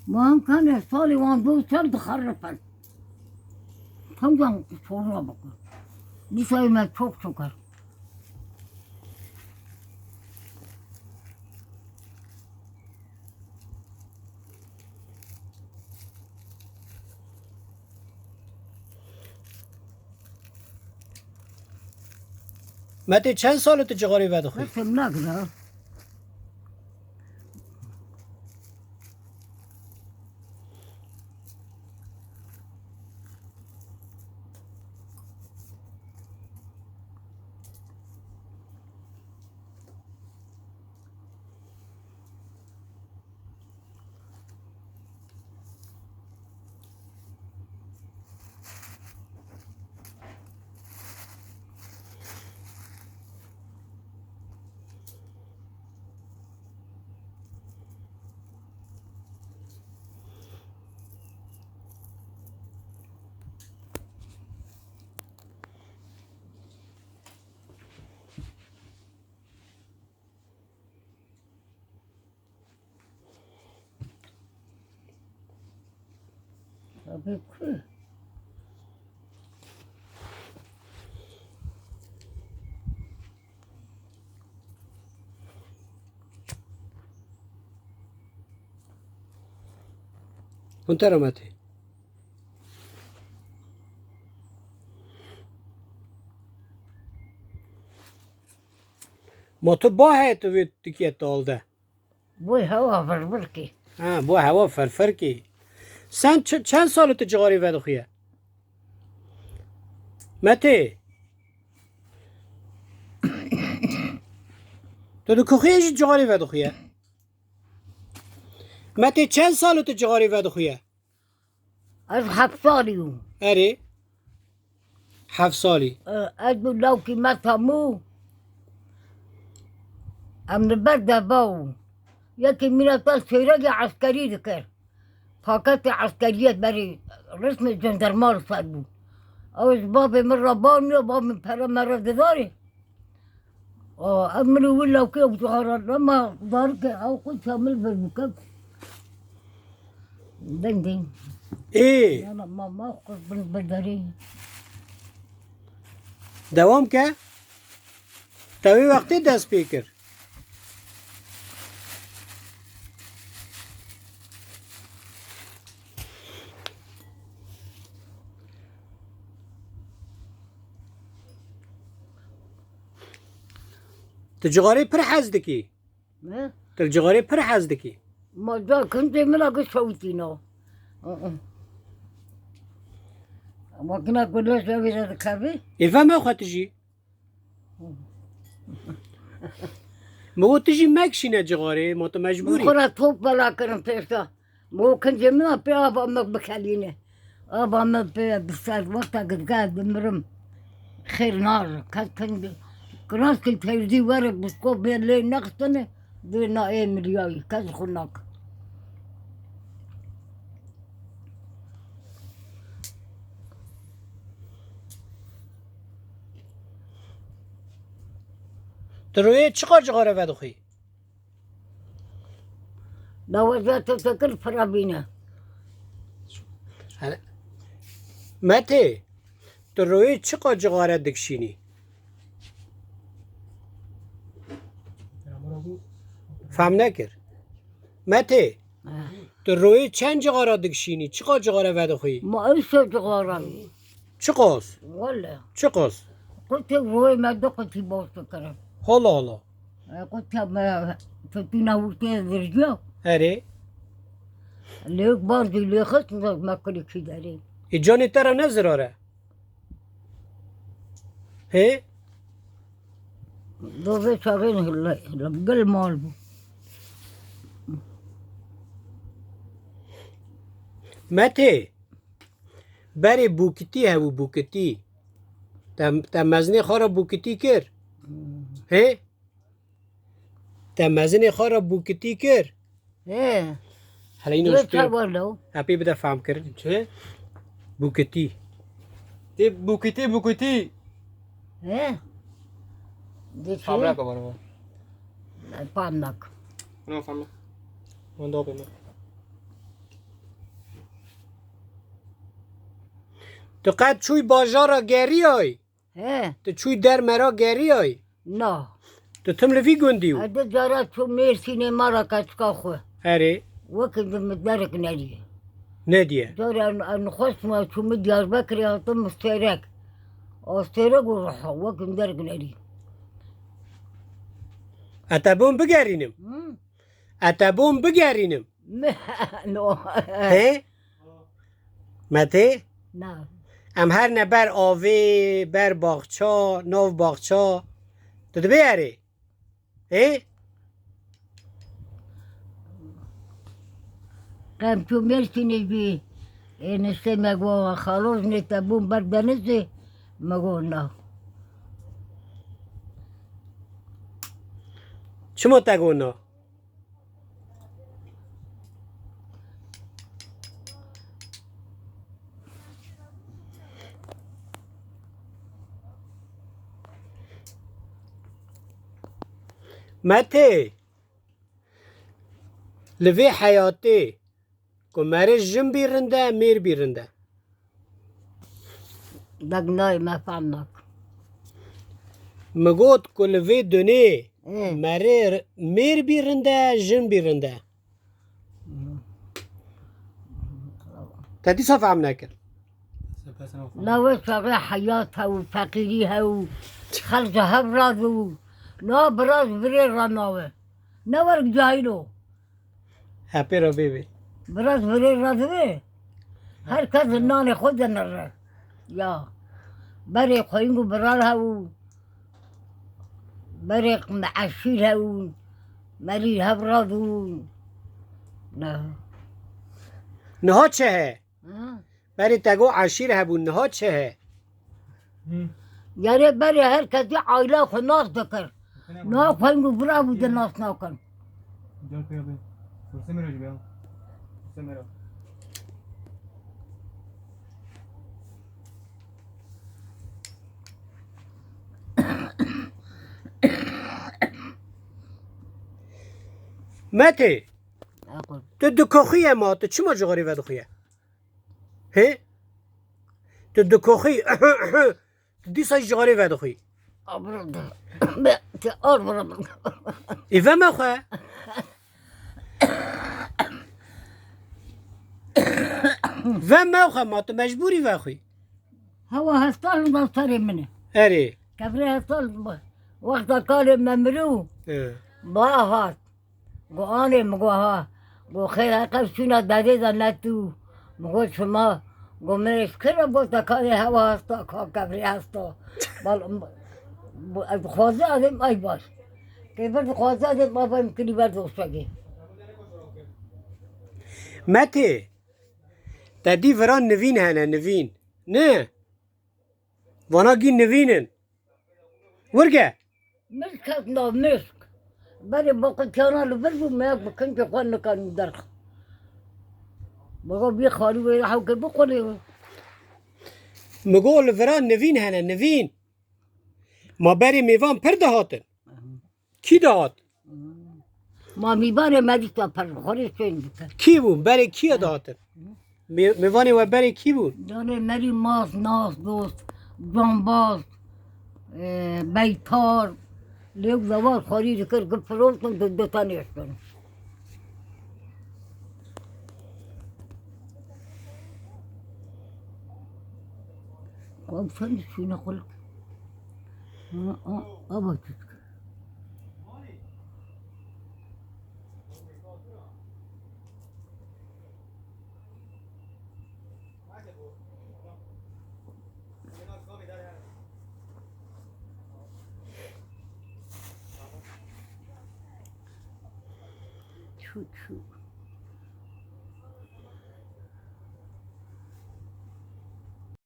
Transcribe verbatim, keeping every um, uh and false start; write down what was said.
Ma em kane salê wan do ser dixerifin. Hemdan şora bikir. Dîsa me çok şükür. Metê, çend sal e tu cixarê vedixwî? Resim nagre. Abi ku? Hûn te re Metê. Ma tu ba heye tu vê tikiye tal de? Bo hewa firfir kî. Ha, bo hewa firfir kî. Sen çi-, çend sal tu cixarê vedixuye? Metê. Tu di kuxuyê jî cixarê vedixuye? Metê, çend sal tu cixarê vedixuye? Ez heft salî bûm. Erê. Heft salî. E, ez û lawkî me hemû em li ber deva bûn. Yekî mîna te sêrekî eskerî dikir. Paketê eskeriyê berê resmê cenderma li ser bû. Ew ji bavê min re baniya, bavê min pere mere didarê. Aa, em min û wî lawkê ew dixwaran, lema zarikê ew qulça min li vir bû, kek. Deng deng. Ê! Yana ma, ma xwe bin bi derê. Dewam ke. Te wê wextê dest pê kir. Tu cixarê pir hez dikî. Ne? Tu li cixarê pir hez dikî. Ma da kincê min a gi şewitîna. Aa. Ama kina ku leş evê re dikevî. Ê ve me xwe tu jî. Me got tu jî mekişîne cixarê, ma tu mecbûr î. Xwe re top bela kirin pêşta. Bo kincê min a pê ava min bikelîne. Ava min pê bi ser wexta gidga dimirim. Xêr nare. Kes kincê. Kiraskî tevdî were bişko bê lê nexistine. Dê na ê milyayî. Kes xwe nak. Tu royê çiqas cixare vedixwî? Lawazê te te kir pira bîne. Hele. Metê, tu royê çiqa cixare dikişînî? Fam nekir. Metê, ha, tu royê çend cixara dikişînî? Çiqa cixare vedixwî? Ma ew şev cixara. Çiqas? Wele. Çiqas? Qutê royê me du qutî baş dikirin. Hala hala. E, qutê me tutîna wurtê zirciya. Erê. Lêk bar dî lê xist me kulî kî derê. Ê canê te re ne zirar e? Hê? Dozê çavên hille, hille, gel mal bû. Metê. Berê bûkitî hebû, bûkitî. Te, te mezinê xwe re bûkitî kir? Hê? Te mezinê xwe re bûkitî kir? Hê. Hele îno ji te. Hepê bide fam kirin. Çi? Bûkitî. Tê bûkitî, bûkitî. Hê. Fam nake bana. Fam nak. No, fam nak. Hûn da pê me. Tu qet çûyî bajara geriyayî? He. Tu çûyî dermera geriyayî? Na. Tu tim li vî gundî yû? Ez du cara çûm Mêrsînê mala keçika xwe. Erê. Wekî di min derek nediye. Nediye. Cara ez nexwest ma çûm Diyarbekirê hatim Stêrek. A Stêrek û Riha wekî min derek nediye. Ez te bûm bigerînim. Hı? Ez te bûm bigerînim. No. Hê? Me tê? Na. Em her ne ber avê, ber baxça, nav baxça. Tu dibê erê? Hê? Qem çû Mêrsînê jî, ê niştê me got, xalo jinê te bûm ber denizê, me got na. Çima te got na? Me tê li vê heyatê ku merê jin bî rind e, mêr bî rind e. Dek nayê me fehm nakim. Min got ku li vê dunê Ê. merê r-, mêr bî rind e, jin bî rind e. Te dîsa fehm nekir. Na wê çaxê heyat he û feqîrî he û xelk ji hev razî û na biraz virê re nawe. Ne werk cahîl o. Hepê re bê bê. Biraz virê re divê. Her kes nanê xwe dinire. Ya. Berê xweyîn û birar hebû. Berê eşîr hebû. Merî hev radû. Ne. Niha çi he? Ha? Berê te got eşîr hebûn, niha çi he? Hı. Yanî berê her kesî aîla xwe nas dikir. Niha xwend û bira bû di nas nakin. Gel pêya bê. Kursê me re jî bê. Kursê me re. Mete, tu dikoxî ye ma, tu çima cixarê vedixuye? Hê? Tu dikoxî, tu dîsa jî cixarê vedixwî. Abra da. Be, te ar bira. Ê ve me xwe. Ve me xwe ma, tu mecbûrî vexwî. Hewa hestan li serê min e. Erê. Kevrê hestan li, wexta kalê me mirû. He. Ba hat. Go anê, mi go ha. Go xêr heqe çûna dedê de netû. Mi go çima. Go min êşkir e, go te kanê hewa hesta, ka kevrê hesta. Bal, bu, ez dixwaze ez êm ay baş. Kê bir dixwaze ez êm avayım kirî ber doşegê. Metê, te dî vira nivîn hene, nivîn. Ne? Vana gî nivîn in. Wirge. Mişk hat nav mişk. Berê baqutiyana li vir bû, me bi kincê xwe nikanî derx. Baba bî xalî wê hewke biqulê. Mi got li vira nivîn hene, nivîn. Ma berê mêvan pir dihatin. Kî dihat? Ma mîvanê me dîsa pir xwarê şên dikir. Kî bûn? Berê kî ye dihatin? Mê-, mêvanê we berê kî bûn? Canê merî mas, nas, dost, cambaz, e, beytar. Lê ew zewar xwarî dikir, gifirostin, du, du tenê ştin. Komşan şûne xulk. Ha, a, ava çiçk. Çû, çû.